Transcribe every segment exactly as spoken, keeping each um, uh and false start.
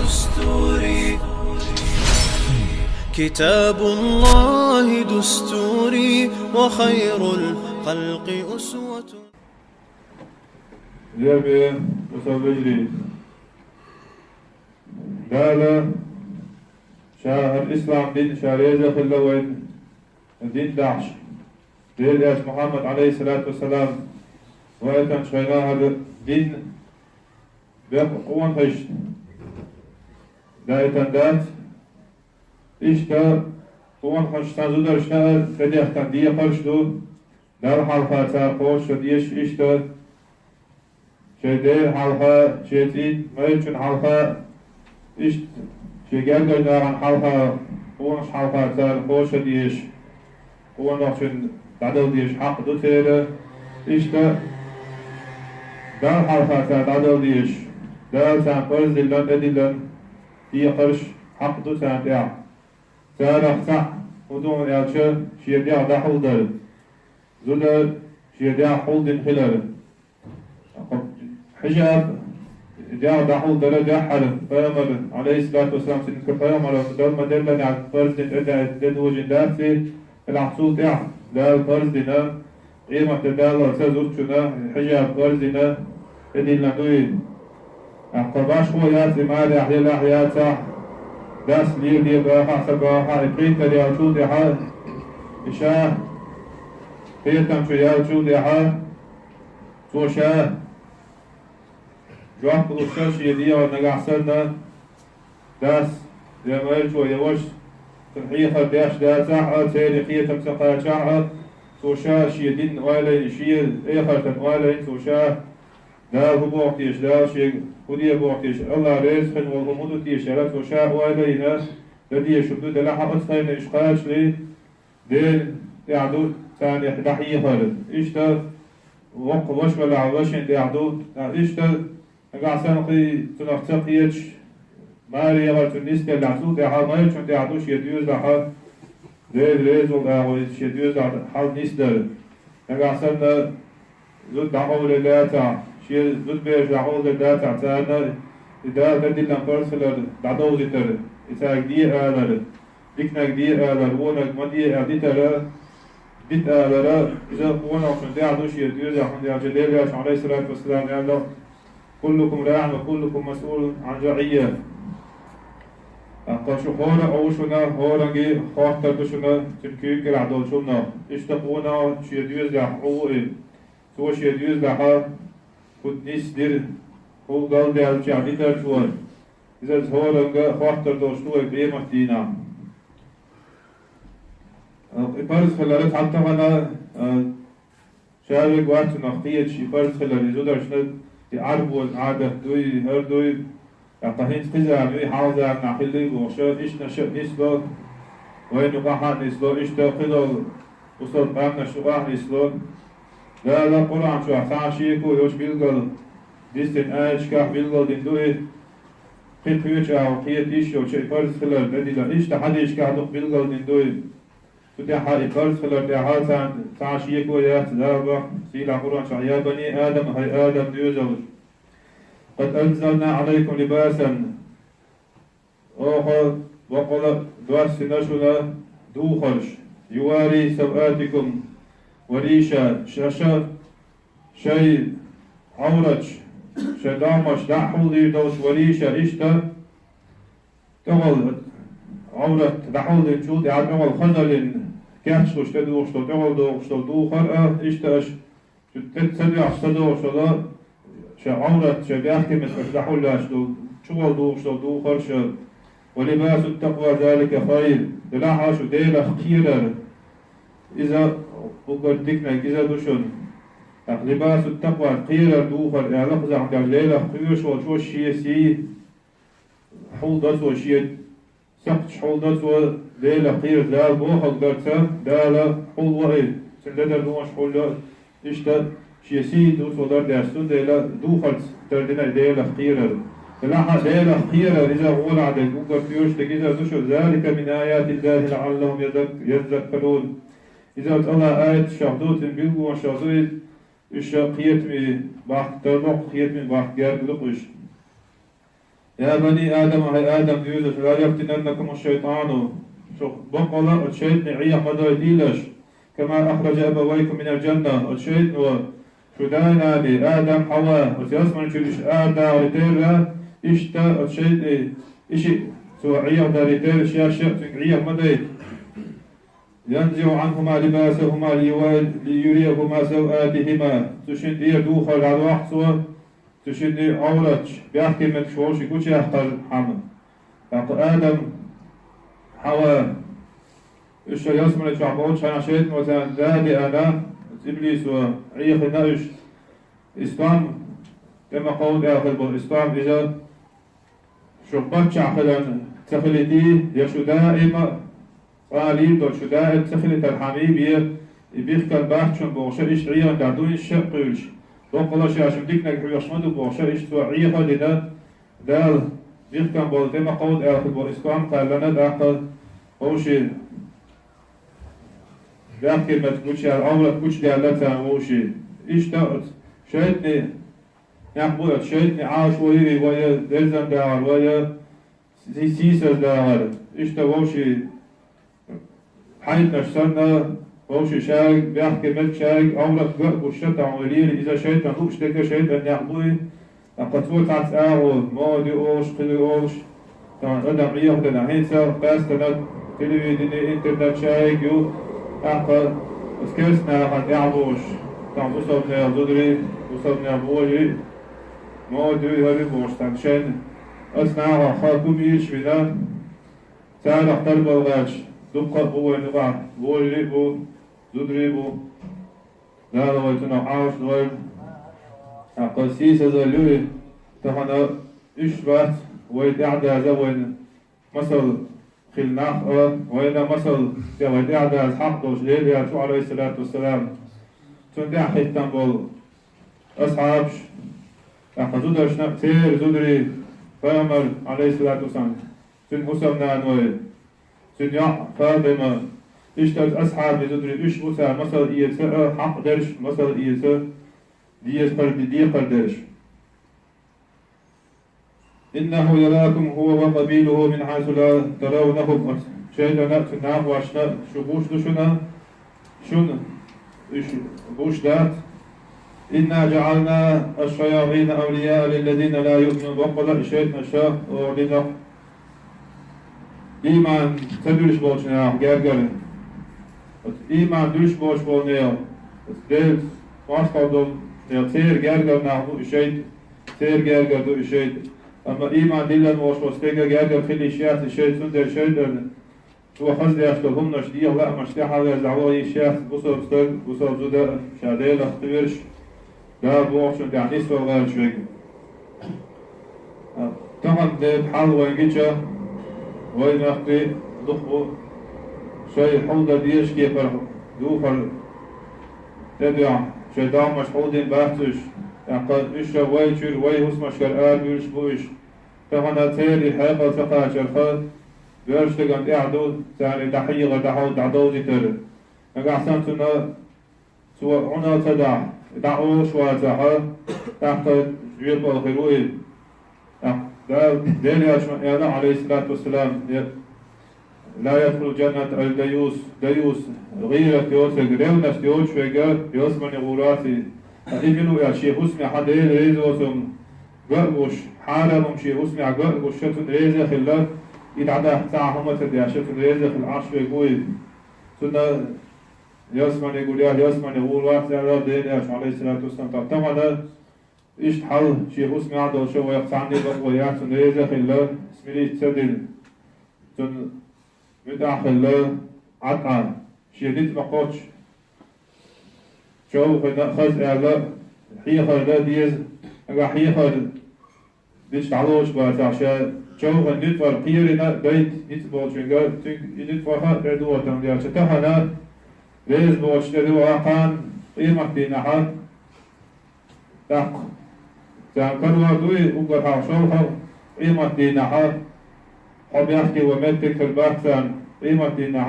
دستوري، كتاب الله دستوري، وخير الخلق أسوة. Лербе, усал вежарий. Дала ша хӀара ислам дин, ша реза хилла вайна дин дахьаш, Делан элча Мухьаммад, Ӏалайхиссалату вассалам, вайтан шайна хӀара дин бекъа къонахашна дайтан дац. Иштта къонахашна, цхьана зударшна а тӀедехкан декхарш ду, Далла хьалха цара кхочушдан дезаш, иштта шоай ден хьалха, шоай цӀийнан, майрачун хьалха, иштта шоай гергарчу нахана хьалха, къонахашна хьалха цара кхочушдан дезаш, къонахчун дӀадала дезаш хьакъ ду церан, иштта Далла хьалха цара дӀадала дезаш, Дала царна парз диллина, тӀедиллина декхарш, хьакъ ду царна тӀехь. Царах цхьаъ хӀун ду аьлча, шен дегӀ дӀахьулдар, зуда шен дегӀ хьулдина хилар. Хьижаб, дегӀ дӀахьулдар а даьххьара, пайхамар, Ӏалайхиссалату вассалам, цуьнан пайхамар, Дала ма-деллинехь парз дина тӀе-, тӀедожийна дац и, делахь цул тӀаьхьа Дала парз дина, къематде даллалц зудчунна хьижаб парз дина, тӀедиллина дуй. ТӀаккха башхо яц и, марехь елахь яцахь, дас леладе бахахь, ца бахахь, и пхийттара яьллачул тӀаьхьа, и ша кхетам чу яьллачул тӀаьхьа, цо ша жоп луш шен дегӀан, нагахь санна дас я майрачо, я вашас цунна хьехар деш дацахь а, церан кхетам ца кхачахь а, цо ша шен динна ойла йина, шен эхартана ойла йина, цо ша Дала хӀун боху теша, Дала шега хӀун де боху теша, АллахӀ реза хилла волу хӀума хӀун ду теша аьлла, цо ша ойла йина, дан дезаш хӀума ду, делахь а оцу хенахь уьш кхачале, Делан тӀехь ду царна дӀахьехар. Иштта воккха ваша велахь, вашина тӀехь ду, а, иштта нагахь санна кхин цунах ца кхеташ, маре яхар цунна нисделлехь, цул тӀаьхьа майрачун тӀехь ду шен доьзалехь, Дела реза волу агӀо иза шен доьзалехь хьал нисдар. Нагахь санна зуда дӀакъовлаелла дацахь, шен зудабераш дӀакъовлаелла дацахь, царна и Дала тӀедиллина парз хилар дӀадовзийтар, и цаьрга де алар, диканиг де алар, вониг ма де аьлла дитар, дита алар, иза къонахчун тӀехь ду шен доьзалехь, хӀунда аьлча Делан элчано, Ӏалайхиссалату вассалам, аьлла: «كلكم راع وكلكم مسؤول عن رعيته». ТӀаккха шу хӀора а ву шуна, хӀоранге хоттур ду шуна цуьнан куьйга кӀирахь долчу хӀуманах. Иштта къонах шен доьзалехь Ӏу ву и. Цо шен доьзалехь хӀун нисдира, хӀун галдаьллачех дитар цо, иза хӀоранга хоттур долуш ду вай къематдийнахь. И парз хилар цхьаъ тахана, а, ша верг вац цунах кхеташ, и парз хилар, и зударшна, и Ӏарбойн Ӏадат дуй, хӀара дуй, тӀаккха хӀинца кхин заман юй, хьалха заманахь хилла бохуш, иштта аша а нисло, вайна юкъахь а нисло, иштта кхидолу усал къаьмнаш юкъахь а нисло. Дала Къуръан чохь цхьа а шеко йолуш билггал дистина аяташкахь билггал дина ду и, кхин кхечу агӀор кхета йиш йолчу и парз хилар тӀедиллина, иштта хьадисашкахь дукха билггал дина ду и. Цу тӀаьхьа и парз хилар тӀехь царна цхьа а шеко яц, Дала боху сийлахь Къуръан чохь: «يا بني آدم», хӀай Адам доьзалш, «قد أنزلنا عليكم لباسا», оха бакъала доссина шуна духарш, «يواري سوآتكم وريشا», шаьш шайн Ӏовраташ, шайн догӀмаш дӀа а хьулдийр долуш, «وريشا», иштта тӀехула Ӏоврат дӀахьулдинчул тӀаьхьа тӀехула хазаллин кечдеш тӀедухуш долу, тӀехула дохуш долу духар а, иштта аша тӀе ца доьхуш, ца дохуш долу, шайн Ӏоврат, шайн бехке меттиг аша дӀахьулъеш долу, чухула духуш долу духарш а. «ولباس التقوى ذلك خير». Делахь а шу Делах кхерар, иза уггар диканиг иза ду шуна. ТӀаккха «لباس التقوى», кхерар духар аьлла, кхузахь дерг Делах кхоьруш волчо шен сий хьулдо цо, шен сакхташ хьулдо цо, Делах кхерар. Дала бохург дар ца, Дала хьулво и, цуьнан ледара догӀмаш хьулйо, иштта шен сий ду цо лардеш, цундела духарца тардина и Делах кхерар. Делахь а Делах кхерар, иза гӀолахь дерг, уггар кхоьруш дерг иза ду шуна: «ذلك من آيات الله لعلهم يذك-، يذكرون». Иза АллахӀан аяташах ду, цуьнан билгалонашах ду иза, уьш кхетаме бахка тарло-кх, кхетаме бахка герга ло-кх уьш. يا بني آدم, хӀай Адам доьзалш, لا يفتننكم الشيطان, шух бакъала оцу шайтӀане Ӏеха ма дойтийла аш, كما أخرج أبويكم من الجنة, оцу шайтӀано шу да-нана Адам, Хьава, оцу ялсамани чуьра иштта арадахаре терра, иштта оцу шайтӀе, и шиъ цо Ӏехадаре терра, шаьш а цуьнга Ӏеха ма дайта. ينزع عنهما لباسهما ليوا-, ليريهما سوآتهما. Цу шинна тӀера духар дӀадохьу цо, цу шинна Ӏовраташ, бехке меттигаш вовшийн гучуяьккхархьама. ТӀаккха Адам, Хьава, уьш шайн ялсамани чохь болчу хенахь шайтӀано царна да деана, иблисо Ӏехийна уьш. И стом, тӀе ма кховда аьлла хир болу и стом, иза шу паччахь хиларна ца хилийта, я шу даима а цкъа а лийр долуш, шу даима ца хилийтархьама бен, и бихкина бац шуна бохуш, иштта Ӏехийна дуьйна ша а кхуьйлуш, баккъала ша шуна диканиг хьоьхуш ма ду бохуш, иштта цо Ӏеха а дина, Дала бихкина болу тӀе ма кховда аьлла хир болу и стом кхаьллина, тӀаккха вовшийн бехке меттиг гучуяьлла, Ӏоврат гучудаьлла царна вовшийн. Иштта оцу шайтӀане, некъ бу оцу шайтӀане Ӏалашо йира вай, дерзан дахар вай, сий-, сийсаз дахар. Иштта вовшийн хьайтӀанаш санна, вовшийн шайга, бехке меттиг шайга, Ӏоврат ган а гуш ша тахана вай лелийна, иза шайтӀан лууш дерг а, шайтӀан некъ бу и. ТӀаккха цо цхьацца агӀо, мода ю олуш, кхин ю олуш, тахана адам Ӏехадина, хӀинца къаьстина телевидение, интернет шайга ю, тӀаккха оцу керста нахана тӀаьхьа бохуш, тахана бусалбанехь зударий, бусалбанехь божарий, мода ю, хӀара ю бохуш, тахана шайна оцу нахах хан хӀума йийш вина, царах тарбала гӀерташ дуккха а бу вайна юкъахь, божарий а бу, зударий а бу. Дала вай цунах Ӏалашдойла. ТӀаккха сийсазалла ю и, тахана уьш бац вай тӀаьхьадаза вайна масал хилла нах а, вайна масал, я вай тӀаьхьадаза хьакъ долуш Дела яьллачу, алейхиссалату вассалам. Цунна тӀаьхьахӀиттина болу асхьабаш, тӀаккха зударшна а, церан зударий, пайхамар, алейхиссалату вассалам, цуьнан хӀусамнаной, цуьнан йоӀ Фатима, иштта оцу асхьабийн зударий, уьш бу цара масал эца а, хьакъ дерш масал эца, деза хӀара де-, декхар дерш. إنه يراكم هو وقبيله من حيث لا ترونهم. Оцу шайтӀанна а, цуьнан накъосташна а шу гуш ду шуна, шуна уьш гуш дац. إنا جعلنا الشياطين أولياء للذين لا يؤمنون. Баккъала а и шайтӀанаш ша оха дина ийман ца дуьллуш болчу нахах гергара. Оцу ийман дуьллуш болуш болу нехан, оцу Делаца мостагӀа долу нехан, церан гергара нах бу и шайтӀа, церан гергара ду и шайтӀа. Амма ийман диллина волуш волу стеган гергара хила йиш яц и шайтӀа, цундела шайтӀана цо хаза деш долу хӀуманаш, дегӀан лаамаш тӀаьхьа а веза, дӀаваха йиш яц бусалба стаг, бусалба зуда а, ша Делах кхоьруш, Дала бохучунна тӀехь нисвала гӀерташ верг. Тахана дерг хьал вайн гича, вай мехкарий дукха бу, шайн хьулда дезачу кепара духар тӀедоьгӀна, шайн догӀмаш хьулдина бац уьш, тӀаккха уьш ша вай чуьра, вай хӀусамашкара арабуьйлуш бу уьш. Тахана церан и хьекъал ца кхачарх, боьрша стагана тӀехь ду царна и дӀахьехар, дӀахьовда, дӀадовзийтар. Нагахь санна цунна цо Ӏуналла ца дахь, дӀаолуш вацахь, тӀаккха жоьпалла хир ву и. ТӀаккха Дала, Делан Элчано аьлла, алейхиссалату вассалам, я: لا يدخل الجنة الديوث, даюс, гӀийрат йоцург, ревность йоцуш верг, ялсамане гӀур вац и. Ткъа и мила ву аьлча, шен хӀусамехь Дела реза воцург ган а гуш, хьарам хӀума шен хӀусамехь ган а гуш, ша цунна реза а хилла, и дӀадахка цхьа а хӀума а ца деш, ша цунна реза а хилла Ӏаш верг ву и. Цунна ялсамане гулъяхь, ялсамане гӀур вац аьлла Делан Элчано, алейхиссалату вассалам. Ткъа тахана иштта хьал шен хӀусамехь долуш вайх цхьанне а бакъо яц, цунна реза а хилла, смириться а дина, цунна муьтӀахь а хилла, Ӏад Ӏа, шен ницкъ ма кхоччу, човхийна а, хаза аьлла а, хьехар дан а деза, нагахь хьехар дича дӀалоцуш бацахь, ша човхийна ницкъ вара кхерина а дайта ницкъ болчуьнга, цуьнга и ницкъ ваха а тӀедогӀу, тӀедогӀу аьлча, тахана реза боцуш тӀедогӀу, кхана къематдийнахь тӀаккха царна карор ду и, уггар хьалха шолгӀа къематдийнахь хьо бехке ван меттиг хир бац царна, къематдийнахь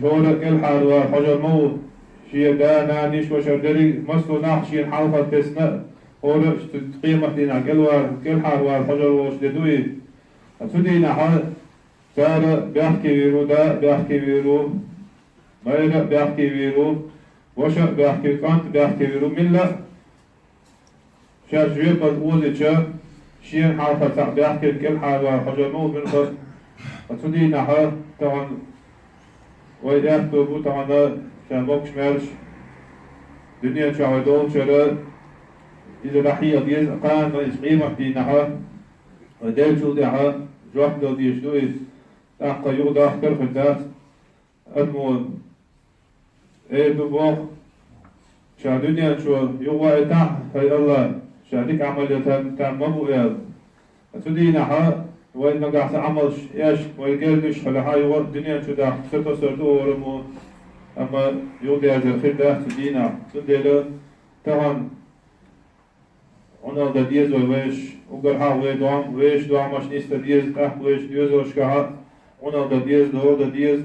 хӀора а кӀелхьарвар хьожур ма ву, шен да, нана, йиша, вашар дерриг а, массо а нах шена хьалха тесна а, хӀора а цу къематдийнахь кӀелвар, кӀелхьарвар хьожар волуш де дуй. Ткъа цу дийнахьа цара бехке вийр ву, да а бехке вийр ву, майра а бехке вийр ву, ваша а бехке, кӀант а бехке вийр ву, милла а шаьш жоьпалла озича, шена хьалха цхьаъ бехкина кӀелхьарвар хьожар ма ву муьлхха а. Ткъа цу дийнахьа тахана вай аьтто бу, тахана ша могуш-маьрша дуьнен чохь вай долчара, иза дӀахьеха деза, кхана иза къематдийнахьа, вай деллачул тӀаьхьа жоп дала дезаш ду иза, тӀаккха юхадахкар а хир дац. Адамо эр ду боху, ша дуьнен чу юхаваийтахь, хӀай АллахӀ, ша дика Ӏамал ян там ма бу аьлла. Цу дийнахьа вай нагахь сан Ӏамалш эшна, вай герниш хьалахьа юха а дуьнен чу дахка ца тосур ду хӀораммо, амма юхадерзар хир дац цу дийнахь. Цундела тахана Ӏуналла дан деза вай вешан, уггар хьалха вай дом, вешан домаш нисдан деза, тӀаккха вешан доьзалшкахь а Ӏуналла дан деза, догӀа дан деза.